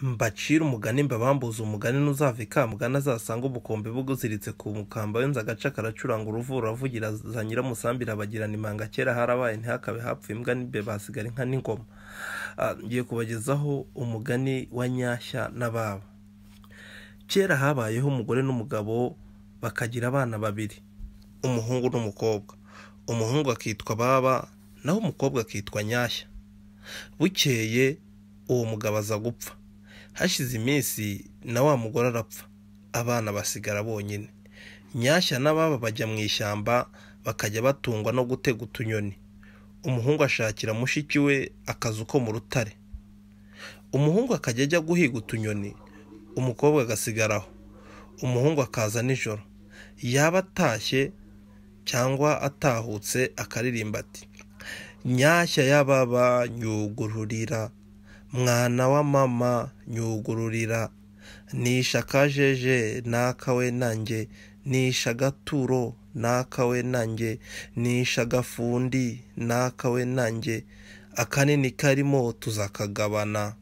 Mbacire umugani mbabambuze umugani ntuzava ikamugani azasanga ubukombe buguziritse ku mukamba w'inzu agaca karacuranga uruvu ruravugira za nyiramusambi irabagirana imanga kera harabaye ntihakabe hapfuye imbwa n'imbeba hasigara inka n'ingoma. Ngiye kubagezaho umugani wa Nyashya n'ababo. Kera habayeho umugore n'umugabo bakagira abana babiri, umuhungu n'umukobwa. Umuhungu akitwa Baba naho umukobwa akitwa Nyashya. Bukeye uwo mugabo aza gupfa. Hashize iminsi na wa mugore arapfa, abana basigara bonyine. Nyashya n'ababa bajya mu ishyamba bakajya batungwa no gutega utunyoni. Umuhungu ashakira mushiki we akazu ko mu rutare. Umuhungu akajya ajya guhiga utunyoni, umukobwa agasigaraho. Umuhungu akaza nijoro, yaba atashye cyangwa atahutse akaririmba ati: Nyashya y'ababa nyugururira, mwana wa mama nyugururira, nisha akajeje nakawe nanjye, nisha agaturo nakawe nanjye, nisha agafundi nakawe nanjye, akanini karimo tuzakagabana.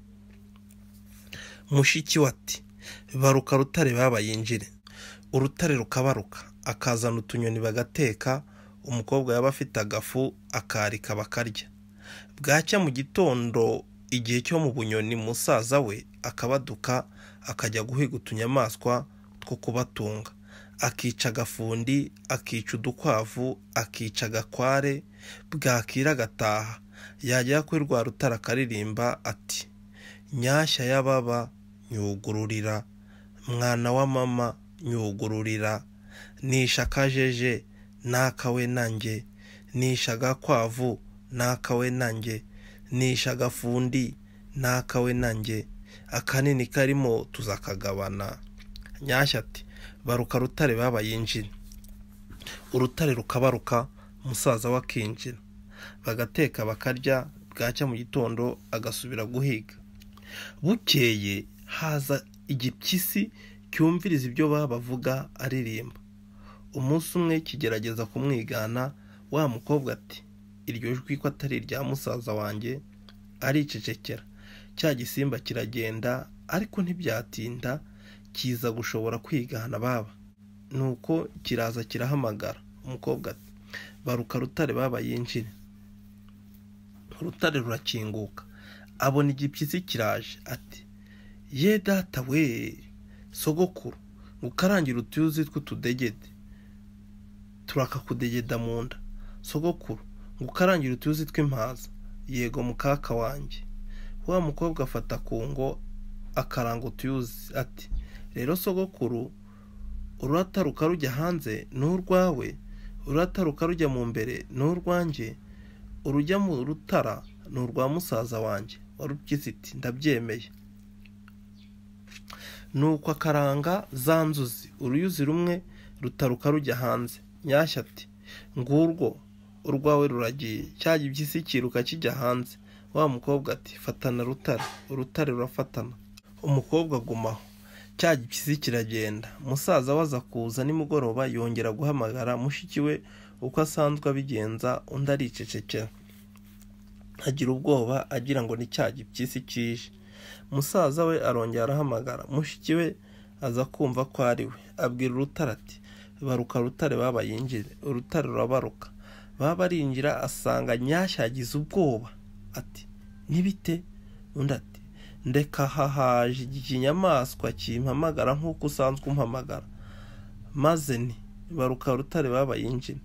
Mushiki we ati: baruka rutare baba yinjire. Urutare rukabaruka, akazana utunyoni bagateka, umukobwa yaba afite agafu akarika bakarya. Bwacya mu gitondo igihe cyo mu bunyoni musaza we akabaduka akajya guhiga utunyamaswa two kubatunga. Akica agafundi, akica udukwavu, akica agakware, bwakira agataha. Yagera kuri rwa rutare akaririmba ati: Nyashya y'ababa nyugururira, mwana wa mama nyugururira, nisha akajeje nakawe nanjye, nisha agakwavu nakawe nanjye, nisha agafundi nakawe nanjye, akanini karimo tuzakagabana. Nyashya ati: baruka rutare baba yinjira. Urutare rukabaruka, musaza we akinjira, bagateka bakarya. Bwacya mu gitondo agasubira guhiga. Bukeye haza igipyisi cyumviriza ibyo baba bavuga aririmba. Umunsi umwe kigerageza kumwigana, wa mukobwa ati: iryo jwi ko atari irya musaza wanjye. Aricecekera. Cya gisimba kiragenda, ariko ntibyatinda kiza gushobora kwigana baba. Nuko kiraza kirahamagara umukobwa ati: baruka rutare baba yinjire. Urutare rurakinguka, abona igipyisi kiraje ati: ye data we sogokuru, ngukarangire utuyuzi tw'utudegede turakakudegeda mu nda. Sogokuru, ngukarangire utuyuzi tw'impaza. Yego mukaka wanjye. Wa mukobwa afata ku ngo akaranga utuyuzi ati: rero sogokuru, urataruka rujya hanze ni urwawe, urataruka rujya mu mbere ni urwanjye, urujya mu rutara ni urwa musaza wanjye. Warupyisi iti: ndabyemeye. Nuko akaranga za nzuzi, uruyuzi rumwe rutaruka rujya hanze. Nyashya ati: ngurwo urwawe ruragiye. Cya gipyisi kiruka kijya hanze. Wa mukobwa ati: fatana rutare. Urutare rurafatana, umukobwa agumaho. Cya gipyisi kiragenda. Musaza we aza kuza nimugoroba, yongera guhamagara mushiki we uko asanzwe abigenza, undi aricecekera, agira ubwoba agira ngo ni cya gipyisi kije. Musaza we arongera arahamagara, mushiki we aza kumva ko ari we. Abwira urutare ati: baruka rutare baba yinjire. Urutare rurabaruka. Baba arinjira asanga Nyashya yagize ubwoba ati: nibite? Undi ati: ndeka hahaje ikinyamaswa kimpamagara nk'uko usanzwe umpamagara. Maze nti: baruka rutare baba yinjire.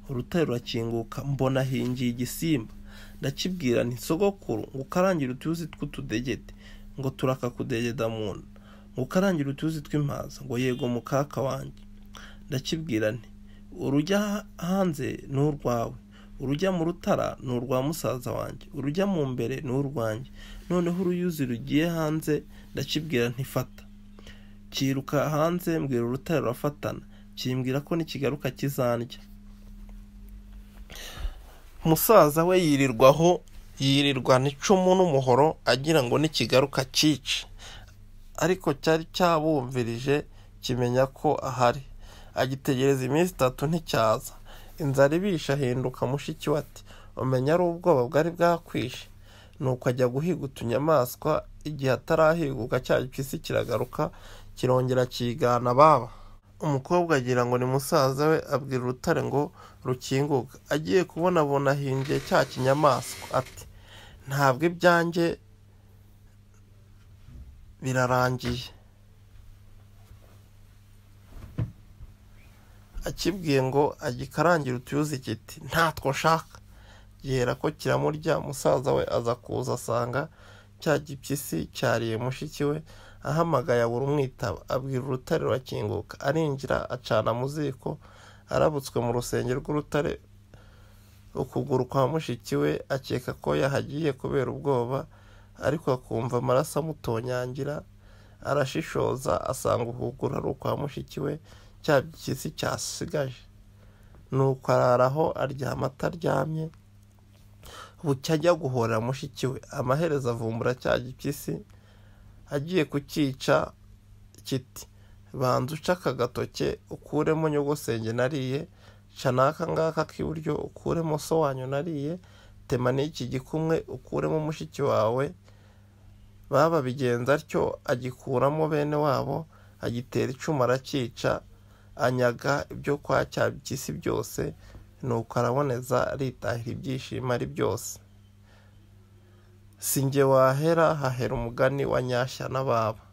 Urutare rurakinguka, mbona hingiye igisimba. Ndakibwira nti: sogokuru, ngukarangire utuyuzi tw'utudegede ngo turakakudegeda mu nda, ngukarangire utuyuzi tw'impaza ngo yego mukaka wanjye. Ndakibwira nti: urujya hanze ni urwawe, urujya mu rutara ni urwa musaza wanjye, urujya mu mbere ni urwanjye. Noneho uruyuzi rugiye hanze ndakibwira nti: fata. Kiruka hanze, mbwira urutare rurafatana, kimbwira ko nikigaruka kizandya. Musaza we yirirwaho, yirirwana icumu n'umuhoro agira ngo nikigaruka cyice, ariko cyari cyabumvirije kimenya ko ahari. Agitegereza iminsi itatu nticyaza. Inzara ibishe ahinduka mushiki we ati: umenya ari ubwoba bwari bwakwishe. Nuko ajya guhiga utunyamaswa, igihe atarahiguka cya gipyisi kiragaruka kirongera kigana baba. Umukobwa agira ngo ni musaza we, abwira urutare ngo rukinguke. Agiye kubonabona hinjiye cya kinyamaswa, ati ntabwo ibyanjye birarangiye. Akibwiye ngo agikarangire utuyuzi kiti ntatwo nshaka. Gihera ko kiramurya. Musaza we aza kuza asanga cya gipyisi cyariye mushiki we, ahamagaye abura umwitaba. Abwira urutare rurakinguka, arinjira acana mu ziko, arabutswe mu rusenge rw'urutare ukuguru kwa mushiki we, akeka ko yahagiye kubera ubwoba, ariko akumva amaraso amutonyangira, arashishoza asanga ukuguru ari ukwa mushiki we, cya gipyisi cyasigaje. Nuko arara aho aryama ataryamye, bucya ajya guhorera mushiki we. Amaherezo avumbura cya gipyisi, agiye kucyica kiti banza uce aka gatoke ukuremo nyogosenge nariye, ca n'aka ngaka k'iburyo ukuremo so wanyu nariye, tema n'iki gikumwe ukuremo mushiki wawe. Baba bigenza atyo, agikuramo bene wabo, agitera icumu aracyica, anyaga ibyo kwa cya gipyisi byose. Nuko araboneza aritahira, ibyishimo ari byose. Si njye wahera, hahera umugani wa Nyashya na Baba.